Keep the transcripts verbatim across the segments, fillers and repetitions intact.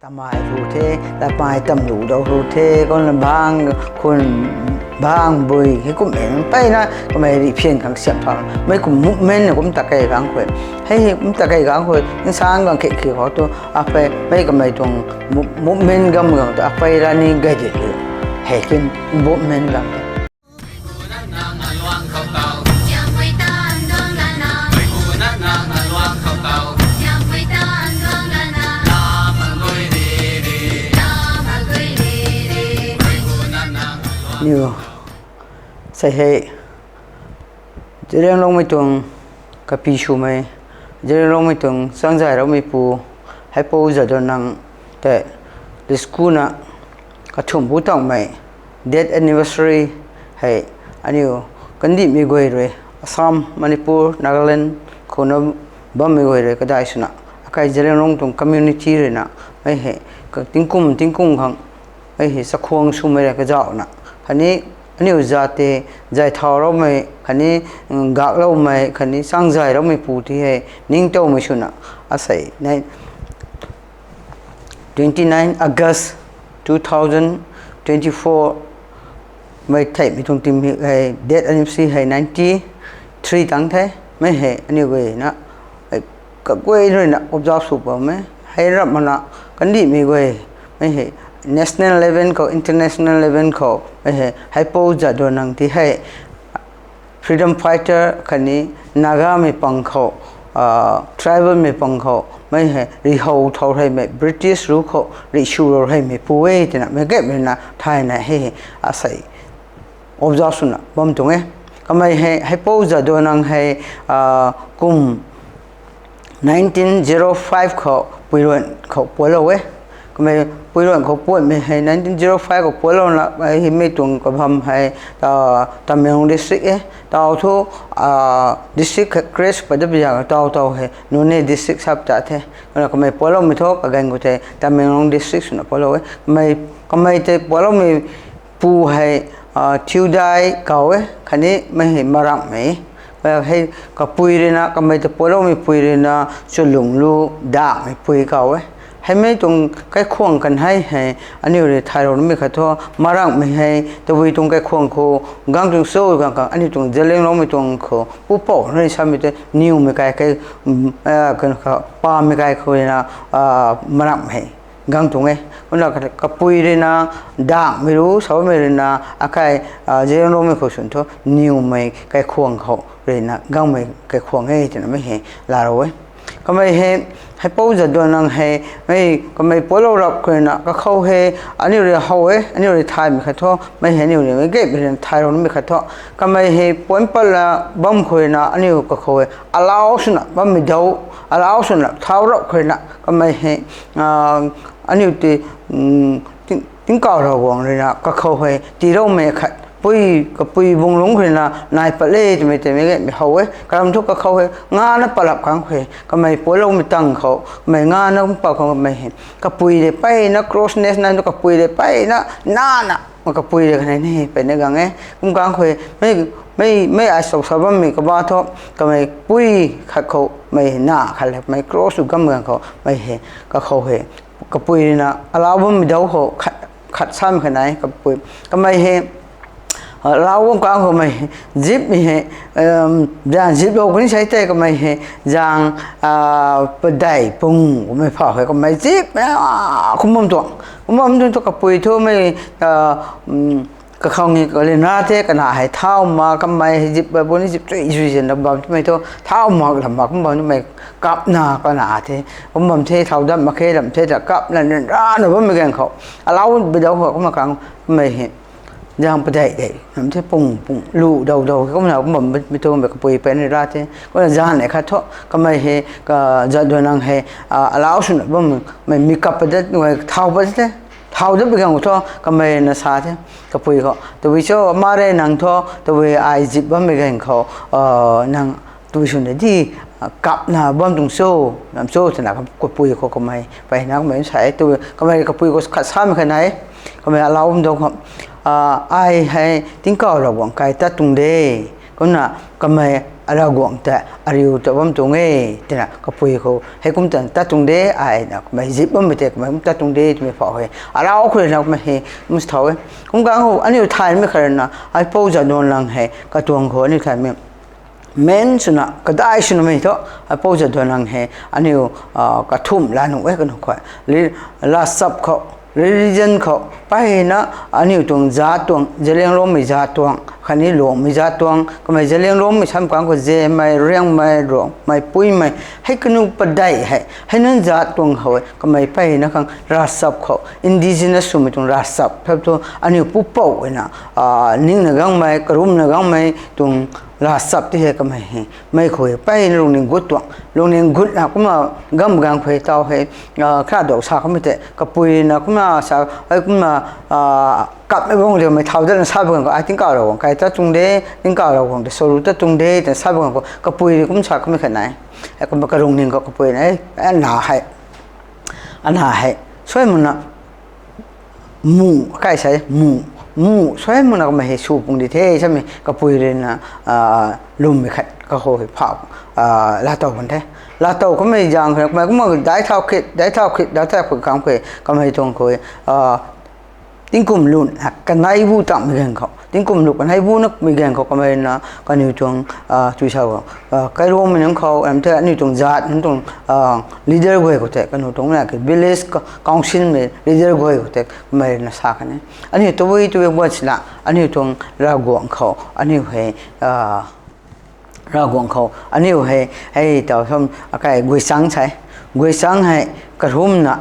Tamai ru the, tamai tamlu dou ru the, kon bang, khun, bang, bui, hei kum e, mpeyna, kamei rih phian khang siam phang. Mei kum movement na kum ta kei gang khou. Hei, hei kum ta kei gang khou, insang gang khe khe khou tu, apei, mei kamei tuang mo-, movement gam gang tu, apei rani gai de. Hei kin movement gang te. Niu, sei hei, Zeliangrongmei tuang kapi swmei, Zeliangrongmei tuang changzay raumei pu, Haipou Jadonang tei, disku na, kathumh bu tangmei, death anniversary hei, aniu kandihmei guay rui, Assam, Manipur, Nagaland khou na bammei guay rui kadai swna, akai Zeliangrong tuang community rui na, mei hei, ka tingkum, tingkum khang, mei hei, chakhwang swmei rui kazauhna, khatni, aniu zat tei, zay thau raumei, khatni, mm, gakloumei, khatni, changzay raumei pu ti hei, ningtowmei swna, asei, nai, twenty nine August two thousand twenty four, mei theimei tuang tim hei, death anniversary hei ninety three tang the, mei hei, aniu guay na, hei, kaguay rui na, observe sw bam e, hei rap mana, kandihmei guay, mei hei, national level khou, international level khou, mei hei, Haipou Jadonang ti hei, freedom fighter khatni Nagamei pang khou, ah, tribalmei pang khou, mei hei, rihou thau reymei, British rule khou, rih sw rou reymei pu e, tina, mei gapmei na, thayna hei, asei, observe swna, bam tuang e. Kamei hei, Haipou Jadonang hei, ah, kum nineteen zero five khou, Puiluan khou pualou e. Kamei Puiluan khou puatmei hei nineteen zero five khou pualou na, hei mei tuang kabam hei, ta, Tamenglong district e. Tau thu, ah, district khat create pat da biya tau tau hei, Noney district sap ta the. Kumna kamei pualoumei thu, kaganv khou tei, Tamenglong district swna pualou e. Kamei, kamei tei pualoumei pu hei, ah, Thiudai kaw e, khatni mei hei Marakmei. Hei kapui rui na, kamei ta pualoumei pui rui na, Chulunglu Dakmei pui kaw e. Hei mei tuang kaikhwang kan hei hei, aniu rui thay rou nimei khat thu, Marakmei hei, tabui tuang kaikhwang khou, gang tuang cho gang khang, aniu tuang Zeliangrongmei tuang khou, pupouc rui samei tei, niwmei kai kai, mm, ah, kan kha, pamei kai khou rui na, ah, Marakmei hei. Gang tuang e. Kumna kapui rui na, Dakmei ru, samei rui na, akai, ah, Zeliangrongmei khou swn thu, niwmei kaikhwang khou rui na, gangmei kaikhwang e, tina mei hei, laa rou e. Kamei hei, Haipou Jadonang hei, mei kamei pualou rap khou rui na, kakhou hei, aniu rui how e, aniu rui thaymei khat thu, mei hei aniu rui mei gapmei rui na thay rou nimei khat thu. Kamei hei puan patna bam khou rui na, aniu kakhou hei, alau swna bammei dou, alau swna thau rap khou rui na, kamei hei, ah, aniu ti, mm, ting, tingkauh Ravguangc rui na, kakhou hei, tiiloumei khat, pui, kapui bung lungc khou rui na, nai pat le twmei tei mei gapmei how e, kalam thu kakhou hei, ngana patlap khang khou hei, kamei pualoumei tang khou, kamei ngana kum pat khou kamei hei, kapui de peyna cross nes nai thu kapui de peyna, nana, ma kapui de kanei ni, peyna gang e, kum kang khou hei, mei, mei, mei ai sou sa bammei kaba thu, kamei pui khat khou, mei na khat le, mei cross u gam gang khou, mei hei, kakhou hei, kapui rui na, alau bammei dou khou, khat, khat samei khat nai, kapui, kamei hei, alau bam kang khou mei, zipmei hei, em, zang ziplou kani sai tei kamei hei, zang, ah, padeih pung, kamei phau hei, kamei zip, ah, kum bam tuang, kum bam tuang thu kapui thu mei, ah, mm, kakhou ni kalin ra the, kana hei thau ma, kamei hei zip, bu ni zip, chui, chui, zin na bam twmei thu, thau ma, lam ma, kum bam twmei, kapna, kana the, kum bam the, thau dam mak khe, lam the, ta kapna, nin ra, na bammei gang khou, alau bidau khou, kumna kang, mei hei, zang padeih dei, nam the pung, pung, lu, dau, dau, kumna, kum bam, mi thu, mei kapui pen ra the, kumna zan e khat thu, kamei hei, ka, Jadonang hei, ah, alau swna bam, mei, mi kap padat, thau pat the, thau dat bi gang thu, kamei na sa the, kapui khou, tabui cho, ma re nang thu, tabui ai zip bammei gang khou, ah, nang, tabui swna di, ah, kapna bam tuang cho, nam cho, twna kapui khou kamei, peyna kamei sa e, tabui, kamei kapui khou khat samei khat nai, kamei alau bam dou khou, ah, ai hei, tingkauh Ravguangc kai tat tuang de, kumna kamei, Ravguangc ta ariu ta bam tuang e, twna kapui khou hei kum tan tat tuang de, ai na kamei zip bammei tei kamei kum tat tuang de twmei phau hei arau khou na kamei hei kum sa thau e. Kum kang khou aniu thaymei khat rui na Aipou Jadonang hei katuang khou aniu thaymei main swna kadai swna mei thu, Aipou Jadonang hei aniu kathumh la nuh e kanu khou, ravchap khou, religion khou, mpeyna aniu tuang zaat tuang, Zeliangrongmei zaat tuang khatni Luangmei zaat tuang, kamei Zeliangrongmei sam kang khou Zemei, Riangmei, Ruangmei, Puimei, hei kanu padeih hei hei nunc zaat tuang khou e kamei mpeyna khang ravchap khou indigenous swmei tuang ravchap thap thu aniu pupouc na ningna gangmei, karumna gangmei tuang ravchap ti hei kamei hei mei khou e mpeyna lungning gut tuang, lungning gutna kumna gam gang khou e tau hei kha dou sa kamei tei kapui na kumna sa hei kumna kapmei bang de mei thau datna sa bang khou ai tingkauh Ravguangc kai tat tuang de, tingkauh Ravguangc ta saru tat tuang de twna sa bang khou kapui rui kum sa kamei khat nai. Kumna kalungning khou kapui na e, ana hei, ana hei suai makna mu, kai sa e, mu, mu suai makna kamei hei sw pung di the samei kapui rui na lwmmei khat kakhou hei phau laatow kan the. Laatow kamei zaeng khou kamei kumna daic thau khit, daic thau khit, daic thau khit khang khou kamei tuang khou tingkum lun kanei bu tangmei ganv khou, tingkum lun kanei bu namei ganv khou kamei na kaniw tuang tui sa kairuangmei nunc khou ram the aniu tuang zaat nunc tuang leader guay khou tei kaniw tuang na ke village councilmei leader guay khou tei kamei na sa kan e, aniu tabui tabui guat sina aniu tuang Ravguangc khou aniu hei Ravguangc khou aniu hei hei tau sam akai guichang sa e, guichang hei karumna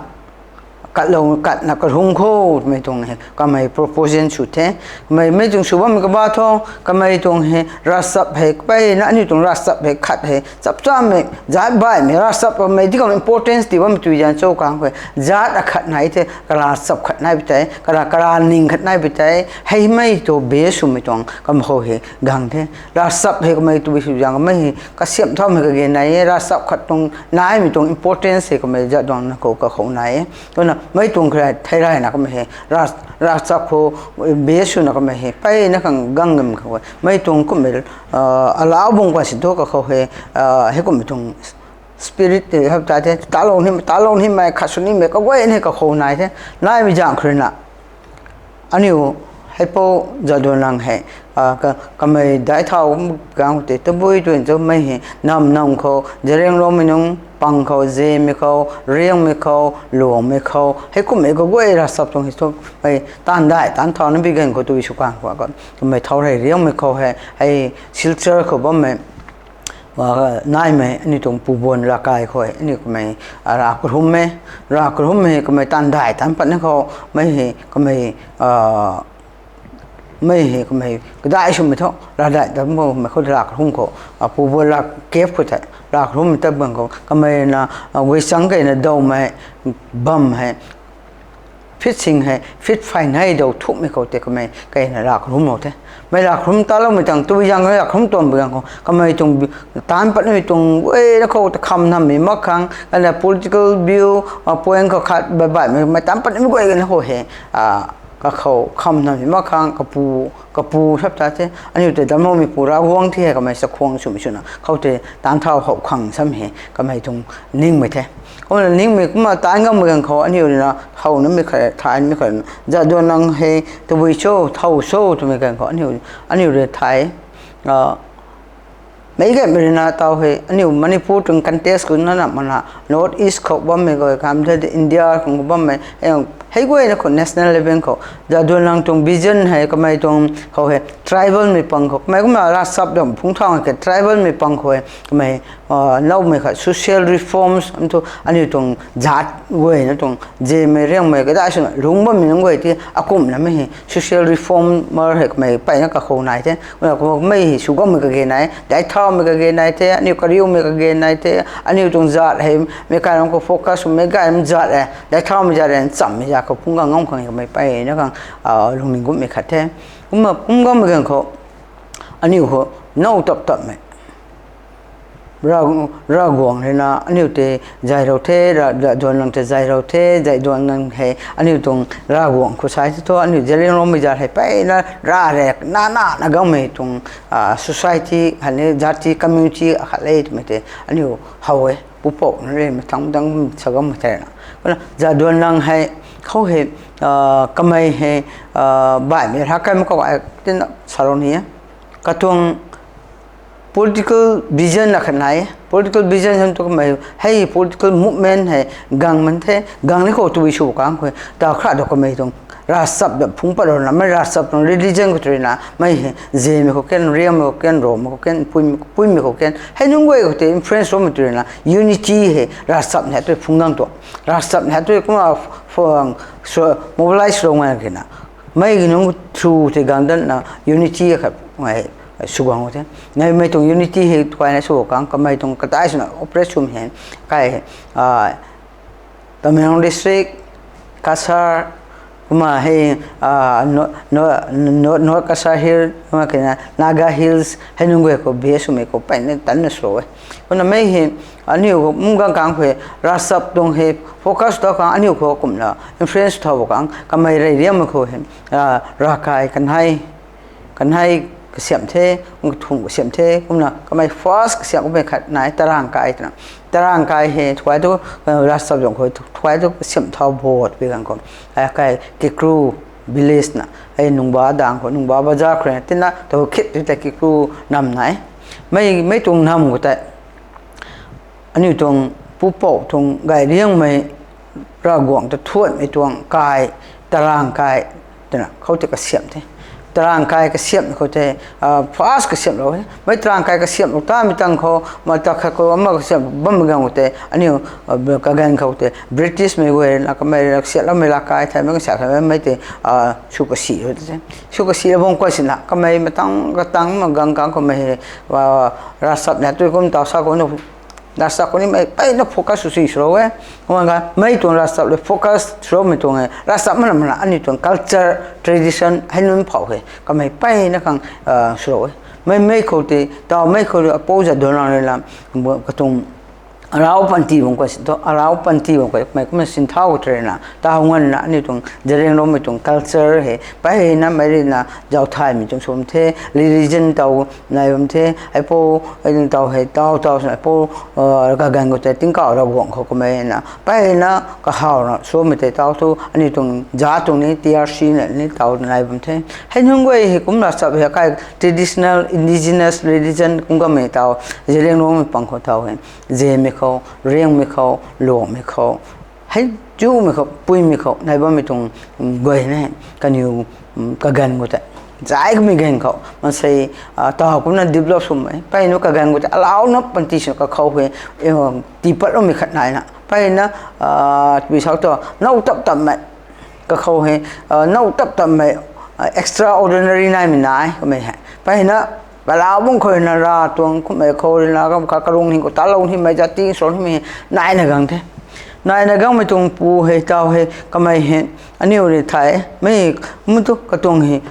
katlou katna karum khou twmei tuang hei kamei proposition sw the. Kamei mei tuang sw bammei kaba thu kamei tuang hei ravchap hei mpeyna aniu tuang ravchap hei khat hei chapchamei zaat baihmei ravchap kamei ti kam importance ti bammei tui zaeng cho kang khou zaat akhat nai the, karavchap khat nai pi tei, kara kara ning khat nai pi tei, heimei thu base swmei tuang kam khou hei gang the. Ravchap hei kamei tabui sw zaeng kamei hei kasiamh thaumei kage nai e, ravchap khat tuang naimei tuang importance hei kamei Jadonang khou kakhou nai e. Twna mei tuang kha thei rayna kamei hei ravchap khou base swna kamei hei mpeyna khang gang gam khou mei tuang kummei alau bung kwan si thu kakhou hei hei kummei tuang spirit tei hap ta the, talou ni talou nimei khat sw nimei kaguay ni kakhou nai the. Naimei zaeng khou rui na aniu Aipou Jadonang hei kamei daic thau gang tei tabui tun cho mei hei nam nam khou Zeliangrongmei nunc pang khou, Zemei khou, Riangmei khou, Luangmei khou hei kummei kaguay ravchap tuang hei thu mei taanv dai taanv thau na bi ganv khou tui sw kang khou kamei thau rei Riangmei khou hei hei Silchar khou bammei naimei aniu tuang Pubuan Ravkai khou aniu kamei rav karummei, rav karummei kamei taanv dai taanv patna khou mei hei kamei mei hei kamei kadai swmei thu rav dai taanv patmei khou rav karum khou Pubuan Ravkai khou tei rav karummei tat bang khou kamei na guichang keyna dawmei bam hei feet sing hei feet phay nei dou thumei khou tei kamei keyna rav karum lou the. Mei rav karum taloumei tang tui zaeng rav karum tuang bi gang khou kamei tuang taanv patmei tuang guayna khou ta kham nammei mak khang kana political view point khou khat bai baihmei mei taanv patmei guay gana khou hei kakhou kham nammei mak khang kapu kapu sap ta the aniu tei damcloumeipu Ravguangc ti hei kamei chakhwang swmei swna khou tei taanv thau how khang sam hei kamei tuang ningmei the. Kumna ningmei kumna taanv gammei ganv khou aniu rui na how namei khat thaymei khat Jadonang hei tabui cho thau cho twmei ganv khou aniu rui thay meic gaymei rui na tau hei aniu Manipur tuang contest khou na na mana North East khou bammei guay kam the India khou bammei hei guayna khou national level khou Jadonang tuang vision hei kamei tuang khou hei tribalmei pang khou kamei kumna ravchap dam phungc thau khe tribalmei pang khou hei kamei nowmei khat social reforms am thu aniu tuang zaat guayna tuang Zemei Riangmei kadai swna lungc bammei nunc guay ti akumhna mei hei social reformer hei kamei mpeyna kakhou nai the. Kumna kumei hei sw gammei kage nai, daic thaumei kage nai the, aniu kariumei kage nai the, aniu tuang zaat hei meic kai ram khou focus swmei gaymei zaat e, daic thaumei zaat e, nchammei zaat khou phungc gang ngam khang kamei mpeyna khang lungning gutmei khat the. Kumna phungc gammei ganv khou aniu khou now tap tapmei Ravguangc ruina aniu tei zaylou the, Jadonang tei zaylou the, Jadonang hei aniu tuang Ravguangc khou sa the thu, aniu Zeliangrongmei zat hei mpeyna rav rek nana na gangmei tuang society khatni jati community akhat le twmei tei aniu how e, pupouc na rui mathang dang sa gangmei thena. Kumna Jadonang hei khou hei, kamei hei, baihmei rakaimei khou ai tina salou ni e. Katuang political vision akhat nai e. Political vision hei tu kamei hei political movement hei gang man the, gang ni khou tabui sw kang khou ta khra dou kamei tuang ravchap da phungc pat rou na, mei ravchap tuang religion khou tu rui na, mei hei zemei khou kan, riangmei khou kan, romei khou kan, puimei khou kan, hei nunc guay khou tei influence roumei tu rui na, unity hei ravchap hei tu phungc gang tuang. Ravchap hei tu kumna mobilize lou ngai kina, mei ki nunc through tei gang datna unity akhat ngai sw guang the. Nai mei tuang unity hei tuaina sw kang, kamei tuang katai swna operate swmei hei, kai, Tamenglong district, Cachar, kumna hei, North Cachar Hill, kumna kina Naga Hills hei nunc guay khou base swmei khou mpeyna tanna sw e. Kumna mei hei aniu khou mung gang kang khou ravchap tuang hei focus ta kang aniu khou kumna influence thau kang kamei rey riangmei khou hei, ravkai kanhei, kanhei kasiamh the, kathumh kasiamh the, kumna kamei first kasiamh kamei khat nai Tarangkai twna. Tarangkai hei thuai tu, ravchap zang khou thuai tu kasiamh thau bot pi gang khou, akai Kikru village na hei Nungba dang khou, Nungba bazar khou rui na tina tu khit tu tei Kikru nam nai. Mei, mei tuang nam khou tei aniu tuang pupouc tuang gay riangmei Ravguangc ta thuanmei tuang kai, Tarangkai twna khou tei kasiamh the. Tarangkai kasiamh khou tei first kasiamhlou e. Mei Tarangkai kasiamhlou tamei tang khou mata khat khou ama kasiamh bammei gang khou tei aniu kaganv khou tei Britishmei guay na kamei kasiamhloumei laa kai thaymei kasiamh thaymei mei tei sw kasi, sw kasi la bam khwan sina kamei matang katang ma gang kang khou mei hei ravchap na tu kum taw sa khou nu ravchap khou ni mei mpeyna focus sw si swlou e. Kumna mei tuang ravchap le focus swloumei tuang e ravchap mana mana aniu tuang culture, tradition hei nunc phou hei kamei mpeyna khang swlou e. Mei mei khou tei taw mei khou apou Jadonang rui la katuang arau panty bang khou si thu arau panty bang khou mei kumna sinthau khou tei rui na taw nganvna aniu tuang Zeliangrongmei tuang culture hei mpeyna mei rui na zauc thaymei tuang sw bam the, religion taw nai bam the, heipou, taw hei taw taw swna heipou kaganv khou tei tingkauh Ravguangc khou kamei na mpeyna kahawna swmei tei taw thu aniu tuang za tuang ni T R C na ni taw nai bam the. Hei nunc guay hei kumna chap hei kai traditional indigenous religion kum kamei taw Zeliangrongmei pang khou taw hei zemei khou, riangmei khou, luangmei khou, hei chumei khou, puimei khou nai bammei tuang guay na kaniw kaganv khou tei zay kamei ganv khou mansei taw kumna develop swmei mpeyna kaganv khou tei alauna panty swna kakhou hei tiipatloumei khat naina mpeyna tabui sau tu now tap tammei kakhou hei now tap tammei extraordinary naimei nai kamei hei mpeyna alau bang khou na ra tuang kummei khou rui na kam kha karung hing khou talou himei jati sw himei naina gang the. Naina gangmei tuang pu hei taw hei kamei hei aniu rui thay mei mu tu katuang hei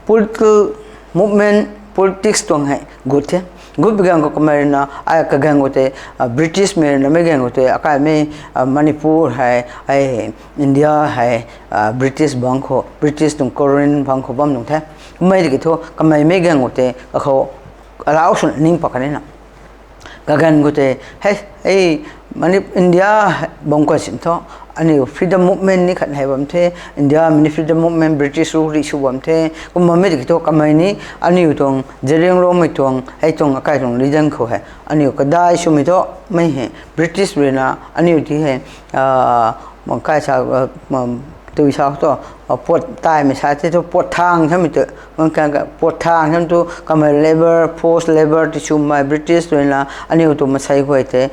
political movement, politics tuang hei gut the. Gut bi gang khou kamei rui na ai kaganv khou tei Britishmei rui na mei ganv khou tei akaimei Manipur hei, ai India hei British bang khou, British tuang colony bang khou bam nung the. Kummei tiki thu kamei mei ganv khou tei kakhou alau swna ning pat kan na kaganv khou tei hei, hei mani India bang khou sin thu aniu freedom movement ni khat hei bam the. Indiamei ni freedom movement British rule ri sw bam the. Kum bammei tiki thu kamei ni aniu tuang Zeliangrongmei tuang hei tuang akai tuang religion khou hei aniu kadai swmei thu mei hei British rui na aniu ti hei kai sa tui sa thu puat taimei sa the thu puat thang samei tu puat thang sam tu kamei labour, forced labour ti swmei British rui na aniu tu masei guay tei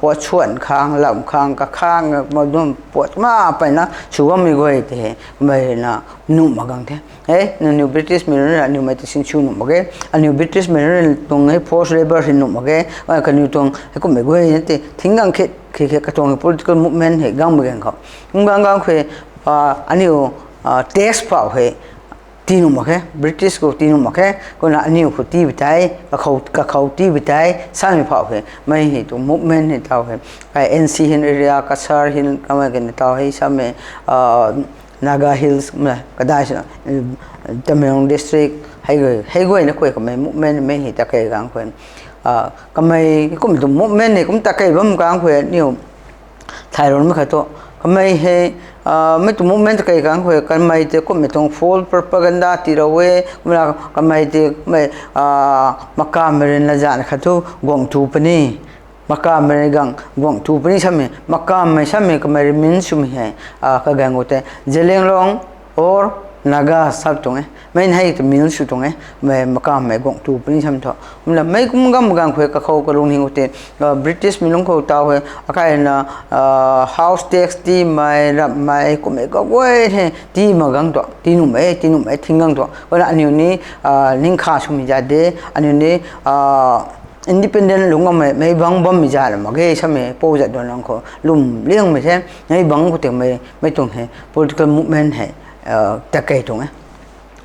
puat swan khang lam khang kakhang puat ma mpeyna sw bammei guay tei kamei rui na nuh mak gang the. E nangniw Britishmei rui na aniumei tei sinsw nuh mak ge, aniu Britishmei rui na tuang hei forced labour hei nuh mak ge, kaniw tuang hei kummei guay na tei thing gang khe khe khe katuang political movement hei gangmei ganv khou kum gang gang khou aniu tax phou hei tii nuh mak khe, British khou tii nuh mak khe, kumna aniu khou tii bi tei, kakhou, kakhou tii bi tei, samei phau hei, mei hei tuang movement hei tau hei, kai N C Hills area, Cachar Hills, kamei kani tau hei samei, uh, Naga Hills, kumna kadai swna, Tamenglong district, hei guay, hei guayna khuay kamei movement mei hei ta kei gang khuay. Uh, kamei kum tuang movement hei kum ta kei bam gang khuay, niu Thai ron mei khat tu. Kamei hei, ah, mei tuang movement kei kang khou, kamei tei kummei tuang false propaganda tii rau e, kumna kamei tei kummei, ah, makammei rui na zan khat tu guang tu puni. Makammei rui gang guang tu puni samei, makammei samei kamei rui min swmei hei, ah, kagang khou tei, Zeliangrong or Naga sap tuang e. Mei hei tei min sw tuang e, mei makammei guang tu puni sam thu. Kumna mei kum gam gang khou kakhou kalung hing khou tei, ah, British mei lungc khou tau hei, akai na, ah, house tax tiimei, rapmei, kummei kaguay hei, tii mak gang tu, tii nuhmei, tii nuhmei, thing gang tu. Kumna aniu ni, ah, ning kha swmei za de, aniu ni, ah, independent lungc gammei, mei bang bammei za la mak ge samei, pou zat duan lang khou, lwm liangmei the, mei bang khou tei mei, mei tuang hei, political movement hei, ah, ta kei tuang e.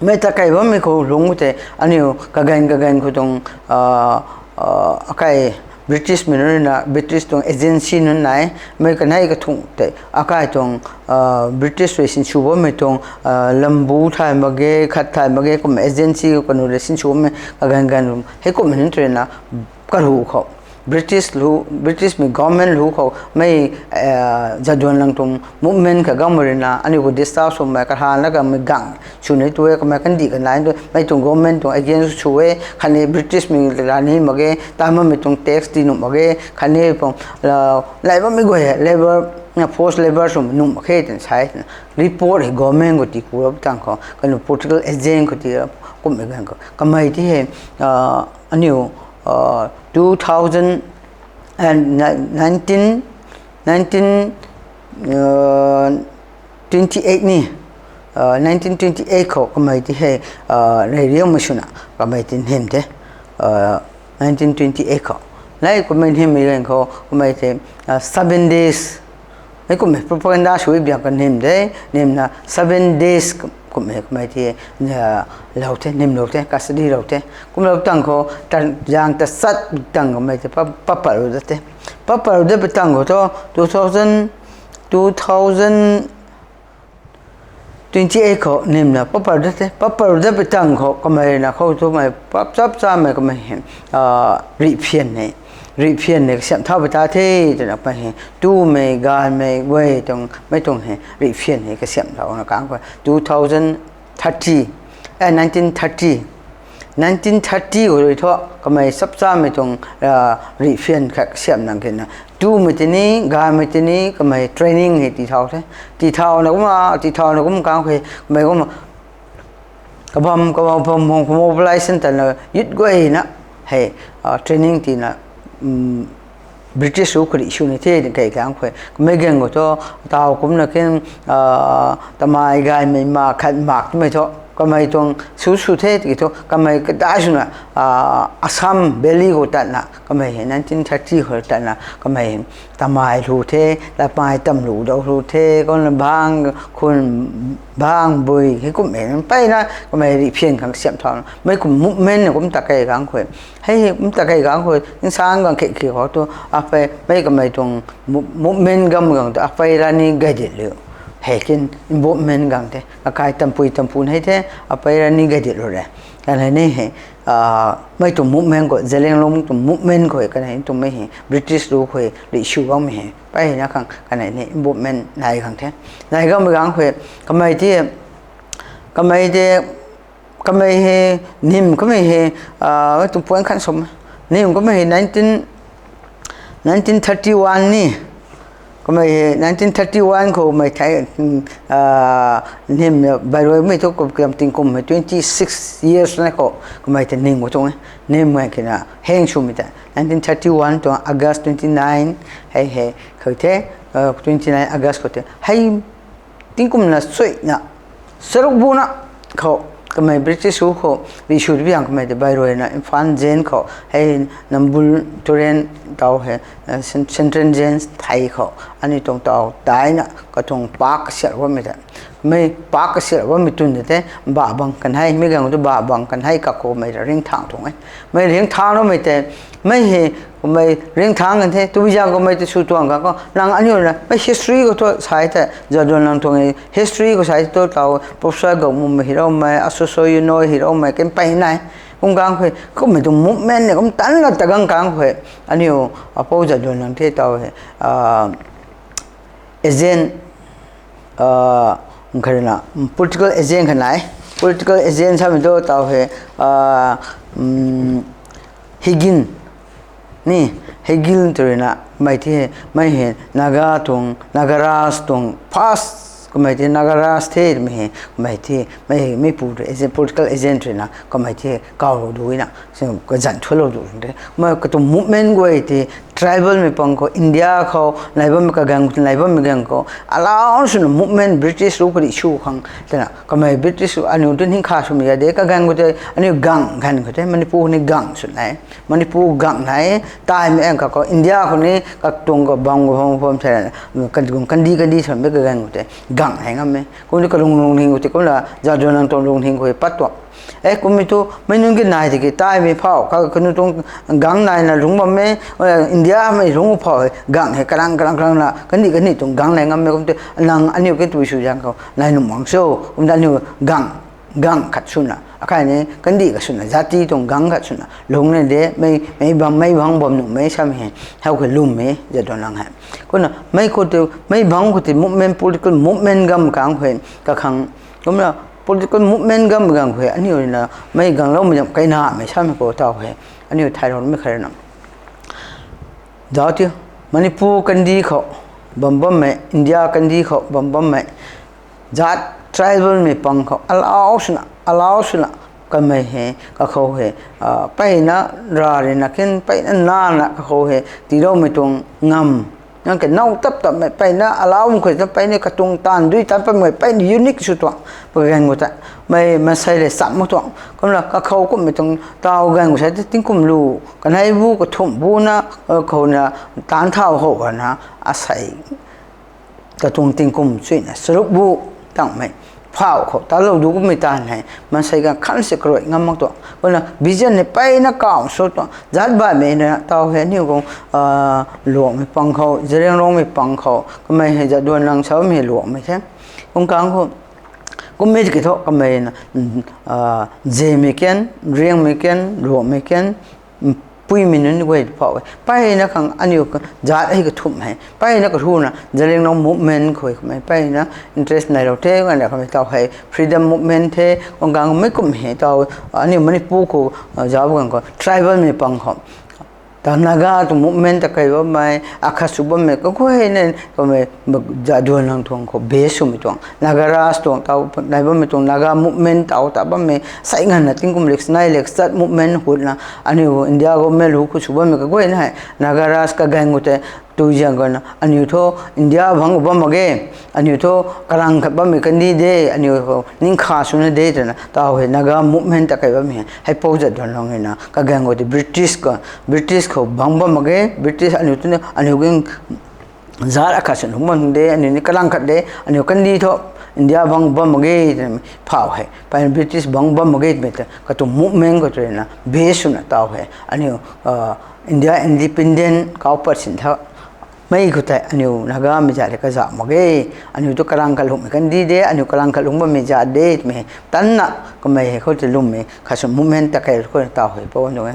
Mei ta kei bammei khou lungc khou tei, aniu kagan kagan khou tuang, ah, ah, akai British mei nunc na, British tuang agency nunc nai, mei kanei kathung tei, akai tuang, ah, British rui sinsw bammei tuang, ah, lambu thay mak ge, khat thay mak ge, kum agency kanu rui sinsw bammei, kagan gan, hei kummei nunc tei na, karu khou. British lu, British mei government lu khou, mei, eh, zaduan lang tuang movement kha gam rui na, aniu khou disturb swmei, kahana kamei gang, sw ni tu e, kamei kandih kanai tu, mei tuang government tuang against sw e, khatni British mei rani mak ge, ta mamei tuang tax tii nuh mak ge, khatni pang, la, lai bammei guay hei, labour, na force labour sw nuh mak khe twna sa e, report hei government khou tii ku rap tang khou, kanu political agent khou tii rap, kummei gan khou. Kamei ti hei, ah, aniu, ah, two thousand, and ni-, nineteen, nineteen, uh, twenty eight ni, uh, nineteen twenty eight khou kamei ti hei, uh, rei riangmei swna kamei ti hym the, uh, nineteen twenty eight khou. Lai kummei hymei gan khou kamei ti, uh, seven days. Mei kummei propaganda sw biang ka hym de, hymna seven days kum-, kummei kamei ti, uh, lou the, hym lou the, custody lou the. Kumlou tang khou, ta, zang ta sat tang kamei ti pa, papal rui dat the. Papal rui dat pui tang khou thu, two thousand, two thousand twenty eight khou hymna papal rui dat the. Papal rui dat pui tang khou kamei na khou thu mei pap chap chamei kamei hei, ah, rihphian hei. Rihphian hei kasiamh thau pui ta the, twna kamei hei. Tumei, gaymei, guay tuang, mei tuang hei. Rihphian hei kasiamh thau na kang khou. Two thousand thirty, eh, nineteen thirty. Nineteen thirty khou rui thu, kamei chap chamei tuang, ah, rihphian khat kasiamh nang kina. Tumei tini, gaymei tini, kamei training hei tii thau the. Tii thau na kumna, tii thau na kum kang khou, kamei kumna, kabam, kabam, bam, bam, mobilization tana, youth guay na, hei, ah, training tii na, um, British rui karih sw ni the, kei kang khou. Kamei gang khou thu, tau kumna kin, ah, tamei gaymei ma khat mak twmei thu, kamei tuang sw sw the, tiki thu, kamei kadai swna, ah, Assam Valley khou tatna, kamei hei nineteen thirty khou tatna, kamei tamei lu the, latmei tam lu dau lu the, kumna bang, khun, bang, bui, hei kummei, mpeyna, kamei rihphian khang kasiamh thau na. Mei kum movement na kum ta kei kang khou. Hei, hei kum ta kei kang khou, insang gang khe khe khou tu, apei, mei kamei tuang mo-, movement gam gang tu, apei Rani Gaidinliu. Hei kin, involvement gang the, akai tampui tampun hei the, apei Rani Gaidinliu rui. Kanei ni hei, ah, mei tuang movement khou, Zeliangrong tuang movement khou, kanei tuang mei hei, British rui khou, rih sw bammei hei, peyna khang, kanei ni involvement nai gang the. Nai gammei gang khou, kamei ti, kamei ti, kamei hei, hym kamei hei, ah, tuang point khan sw, hym kamei hei nineteen, nineteen thirty one ni, kamei hei nineteen thirty one khou mei thei, ah, hym, Bairoi mei thu kum, kum tingkum hei twenty six years na khou, kamei tei hym khou tuang e, hym mei kina heng swmei tei, nineteen thirty one tuang August twenty nine, hei hei, khou the, ah, twenty nine August khou the, hei, tingkum na suina, charuk bu na khou, kamei British rui khou, rih sw biang kamei tei Bairoi na, Imphal jail khou, hei Namboolaring tau hei, eh, Cen-, Central jail thei khou, aniu tuang tau, taina, katuang pak kasiamh bammei tei. mei pak kasi bammei tun de the, bah bang kan hei, mi gang tu bah bang kan hei, kakhou mei ringcthang tuang e. Mei ringcthang loumei tei, mei hei, mei ringcthang kan the, tu bi zang khou mei tu sw tuang ka khou, nang aniu na, mei history khou tu sai the, Jadonang tuang e, history khou sai tu tau, Professor Gangmumei hiroumei, Asoso Yunoi hiroumei, kan pey nai, kum gang khou, kummei tuang movement ni, kum tan la ta gang kang khou, aniu, apou Jadonang the tau he, agent, kharina, political agent kha nai, political agent samei tu tau he, Higgin, ni, Higgin tw ruina, mei the, mei he, Naga tuang, Nagaraj tuang, first, kamei the, Nagaraj the, mei he, mei the, mei he, meipu agent, political agent ruina, kamei the, kaulou duina, kazan thulou du de. Mei katuang movement guay the, tribalmei pang khou, India khou, nai bammei kagang, nai bammei gang khou, alau swna movement British ru kadi sw khang, twna, kamei British ru, aniu tu ning kha swmei ya de, kagang khou tei, aniu gang ganv khou tei, Manipur ni gang sw nai, Manipur gang nai, taimei ang kakhou, India khou ni, katuang khou bam khou bam khou bam the, kandih kandih swmei kagang khou tei, gang hei ngam e. Kum tu kalung lungning khou tei, kumna, Jadonang tuang lungning khou pat tuang. E, kummei tu, mei nunc ki nai tiki taimei phau, ka, kanu tuang gang naina lungc bam e, India mei lungc phau, gang hei karang, karang, karang na, kandih, kandih tuang gang nai ngam e, kum tu, nang aniu ke tui sw zang khou, nai nuh mang cho, kum tu aniu gang, gang khat swna, akai ni, kandih khat swna, jati tuang gang khat swna, lungc na de, mei, mei bam, mei bang bam nuh mei samei he, hau khe lwmmei, Jadonang hei. Kumna, mei khou tu, mei bang khou tei movement, political movement gam kang khou, kakhang, kumna, political movement gam gang khou, aniu ruina, mei gangloumei zam kainamei samei khou tau he, aniu thai roumei kharina. Zauc tiu, Manipur kandih khou, bam bammei, India kandih khou, bam bammei, jat tribalmei pang khou, alau swna, alau swna, kamei he, kakhou he, peyna, ra rina kin, peyna nana kakhou he, tiiloumei tuang ngam, nang ke now tap tapmei, peyna, alau khou ta, peyna katuang taanv dui tat patmei, peyna unique sw tuang, pagang khou ta, mei, maansei le cham mak tuang, kumna kakhou kummei tuang, tau gang khou sa, tingkum lu, kanei bu, kathumh bu na, khouna, taanv thau how na, asei, katuang tingkum chuina, charuk bu, tangmei, phau khou, talou du kummei taanv hei, maansei ganv khan se karui ngam mak tuang, kumna, vision hei peyna kaw sw tuang, jat baihmei na, tau he, aniu khou, Luangmei pang khou, Zeliangrongmei pang khou, kamei hei Jadonang samei hei Luangmei the. Kum kang khou, kummei tiki thu kamei na, Zemei kan, Riangmei kan, Luangmei kan, Puimei nunc guay phau e. Peyna khang aniu jat hei kathumh hei, peyna kathuna, Zeliangrong movement khou kamei peyna interest nailou the, gana kamei tau hei freedom movement the, kum kang mei kum hei tau, aniu Manipur khou, zauc bam ganv khou tribalmei pang khou, ta Naga tuang movement ta kei bammei, akhat sw bammei, kaguayna, kamei, Jadonang tuang khou base swmei tuang, Nagaraj tuang, tau, nai bammei tuang, Naga movement tau ta bammei, sei nganvna tingkum lek nai lek chat movement hutna, aniu India government lu khou sw bammei kaguayna hei, Nagaraj kagang khou tei, tu ziang khou na, aniu thu India bang khou bam mak ge, aniu thu karang khat bammei kandih de, aniu khou ning kha swna de twna, tau hei Naga movement ta kei bammei hei, Heipou Jadonang hei na, kagang khou tei British khou, British khou bang bam mak ge, British aniu tu, aniu ging, zat akhat sw lungc bam de, aniu ni karang khat de, aniu kandih thu, India bang bam mak ge, phau hei, peyna British bang bam mak ge, twmei ta, katuang movement khou tei na, base swna tau hei, aniu, India independent kau pat sin tha, mei khou tei aniu Nagamei zat le kazauh mak ge, aniu tu karang kalungmei kandih de, aniu karang kalung bammei zat de, twmei, tanna, kamei hei khou tei lwmmei, khat sw movement ta kei khou tau hei pou nung e.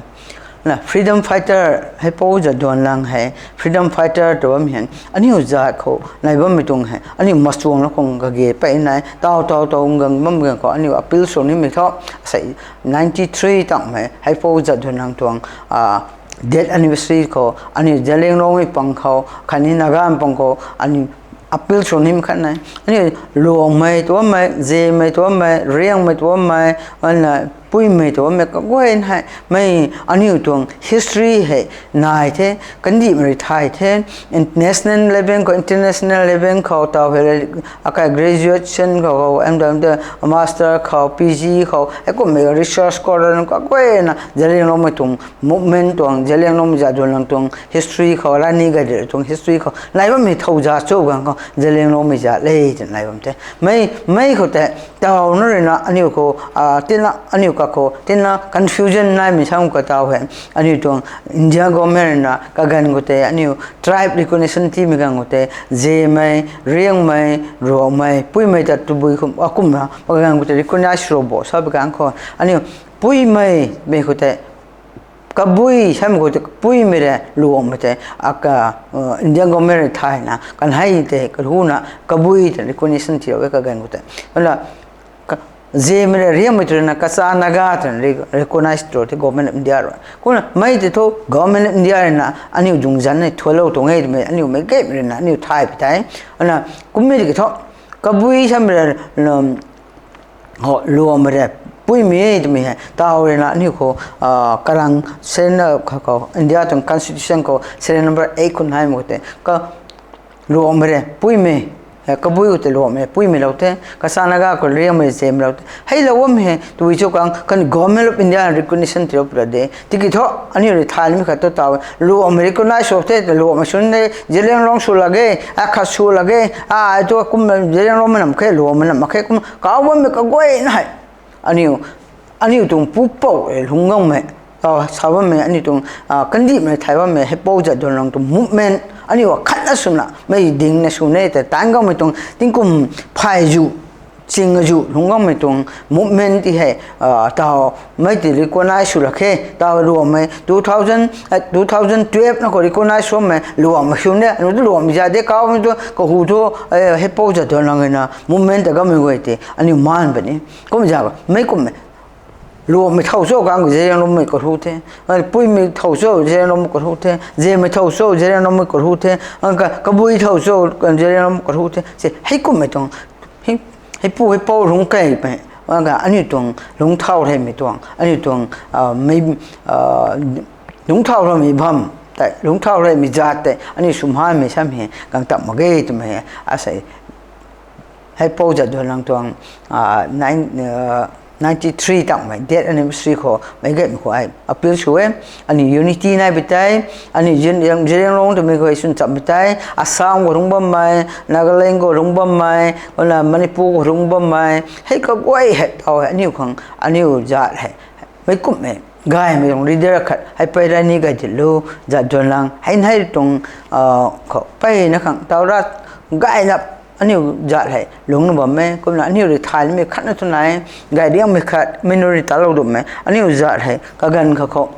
Na freedom fighter, Heipou Jadonang hei, freedom fighter tw bammei hei, aniu zat khou, nai bammei tuang hei, aniu machuang la khang kage pey nai, tau tau tau gang bam gang khou, aniu appeal sw nimei thu, sei, ninety three tangmei, Heipou Jadonang tuang, death anniversary khou, aniu Zeliangrongmei pang khou, khatni Nagamei pang khou, aniu appeal sw nim khat nai. Aniu Luangmei tuamei, Zemei tuamei, Riangmei tuamei, ana, Puimei ta bammei kaguay hei, mei aniu tuang history hei nai the, kandihmei rui thay the, national level khou, international level khou taw hei, akai graduation khou, M.Div, master khou, P G khou, hei kummei research scholar kaguayna Zeliangrongmei tuang movement tuang, Zeliangrongmei zat duanlang tuang history khou, Rani Gaidinliu tuang history khou nai bammei thow za cho ganv khou Zeliangrongmei zat le twna nai bam the. Mei, mei khou tei tawna ruina aniu khou, tina aniu kakhou tina confusion naimei sam khou taw hei, aniu tuang India government ruina kaganv khou tei aniu tribe recognition tiimei ganv khou tei, Zemei, Riangmei, Ruangmei, Puimei ta tabui khum, akumna kaganv khou tei recognize sw bo sa bi ganv khou aniu Puimei mei khou tei, Kabui samei khou tei Puimei rui Luangmei tei aka, Indian government rui thayna kanhei tei kahuna Kabui tei recognition tiilou e kaganv khou tei. Kumna Zemei rui Riangmei tei ruina Kacha Naga twna recognize tiilou the Government of India rui. Kumna mei tei thu Government of India ruina aniu zungzan nei thualou tuang e twmei aniu mei gaymei ruina aniu thay pi tei. Kumna kummei tiki thu Kabui samei rui Luangmei rui Puimei twmei hei taw ruina aniu khou, karang sen khou India tuang constitution khou serial number eight khou naimei khou tei, Luangmei rui Puimei, Kabui khou tei Luangmei Puimei lou the, Kacha Naga khou Riangmei Zemei lou the. Heilou bammei hei tabui cho kang kan Government of India recognition tiilou pura de. Tiki thu aniu rui thaymei khat tu taw Luangmei recognize sw the, Luangmei swn de, Zeliangrong sw lak ge, akhat sw lak ge, ai tu kum Zeliangrongmei nam khe, Luangmei nam khe kum kau bammei kaguayna hei aniu, aniu tuang pupouc rui lungc gangmei, sa bammei aniu tuang kandihmei thay bammei Heipou Jadonang tuang movement aniu akhatna swna mei dingna sw ne tei taanc gangmei tuang tingkum phay zu, ching zu lungc gangmei tuang movement ti hei, taw mei tei recognize sw lak khe, taw Luangmei two thousand, two thousand twelve na khou recognize swmei Luangmei swn de, anu tu Luangmei zat de, kaumei tu kahu thu, Heipou Jadonang ruina movement ta gangmei guay tei aniu maan puni. Kum za mei kummei Luangmei thow cho kang Zeliangrongmei kahu the, Puimei thow cho Zeliangrongmei kahu the, Zemei thow cho Zeliangrongmei kahu the, Kabui thow cho Zeliangrongmei kahu the se heikummei tuang, heipu heipou lungc keymei, aniu tuang lungc thau reymei tuang, aniu tuang lungc thau reymei bam tei, lungc thau reymei zat tei aniu swmhaimei sam hei gang tap mak ge twmei hei asei Heipou Jadonang tuang ninety three tangmei death anniversary khou meic gaymei khou ai appeal sw e. Aniu unity nai pi tei, aniu Zeliangrong twmei khou swn cham pi tei, Assam khou lungc bammei, Nagaland khou lungc bammei, kumna Manipur khou lungc bammei hei kaguay hei taw hei aniu khang aniu zat hei meic kummei gaymei tuang leader khat Heipei Rani Gaidinliu, Jadonang hei nei tuang khou mpeyna khang taw rat gayna aniu zat hei lungcna bam e. Kumna aniu rui thaymei khatna thu nai, Gairiangmei khat mei nunc rui talou dummei aniu zat hei kaganv kha khou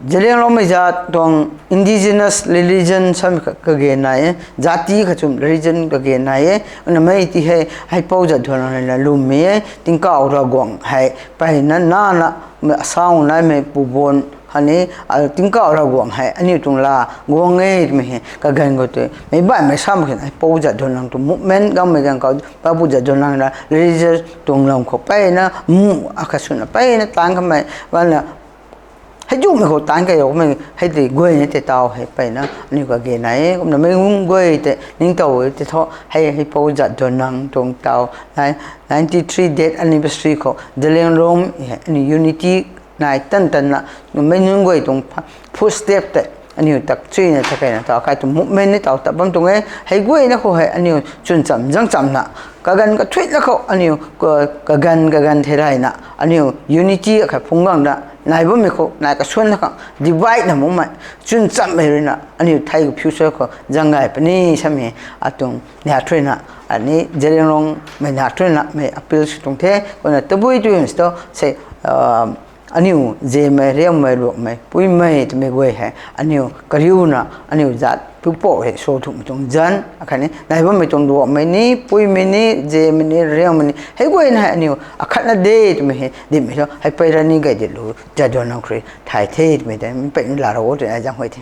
Zeliangrongmei zat tuang indigenous religion samei khat kage nai e, zat ti khat chum religion kage nai e. Kumna mei ti hei Heipou Jadonang ruina lwmmei e, tingkauh Ravguangc hei mpeyna nana Assam naimei Puboan khatni tingkauh Ravguangc hei aniu tuang laa guang e twmei hei kaganv khou tei meic baihmei sam khe Heipou Jadonang tuang movement gangmei ganv khou Heipou Jadonang ruina religious tuang lam khou mpeyna mu akhat swna mpeyna taanc kamei bana hei zumei khou taanc key kumei hei tei guayna tei taw hei mpeyna aniu kage nai e. Kumna meic guay tei ningtow e tei thu hei Heipou Jadonang tuang taw ninety three death anniversary khou Zeliangrong hei aniu unity nai tan tanna meic nunc guay tuang footstep tei aniu tak chuyna ta keyna taw kai tuang movement ni taw tat bam tuang e. Hei guayna khou hei aniu chwn cham zang chamna kaganv kathuicna khou aniu kaganv kaganv thei rayna aniu unity akhat phungc gangna nai bammei khou nai kasuanna khang divide na makmei chwn chammei ruina aniu thei khou future khou zang gay puni samei atuang nai thuina ani Zeliangrongmei nai thuina mei appeal sw tuang the. Kumna tabui tu hwn si tu se aniu Zemei, Riangmei, Luangmei, Puimei twmei guay hei aniu kariuna aniu zat pupouc hei sw thumhmei tuang zanc akhatni nai bammei tuang Luangmei ni, Puimei ni, Zemei ni, Riangmei ni hei guayna hei aniu akhatna de twmei hei dimmei thu Heipei Rani Gaidinliu, Jadonang khou rui thay the twmei tei mpeyna laalou o twna ai zang huay the.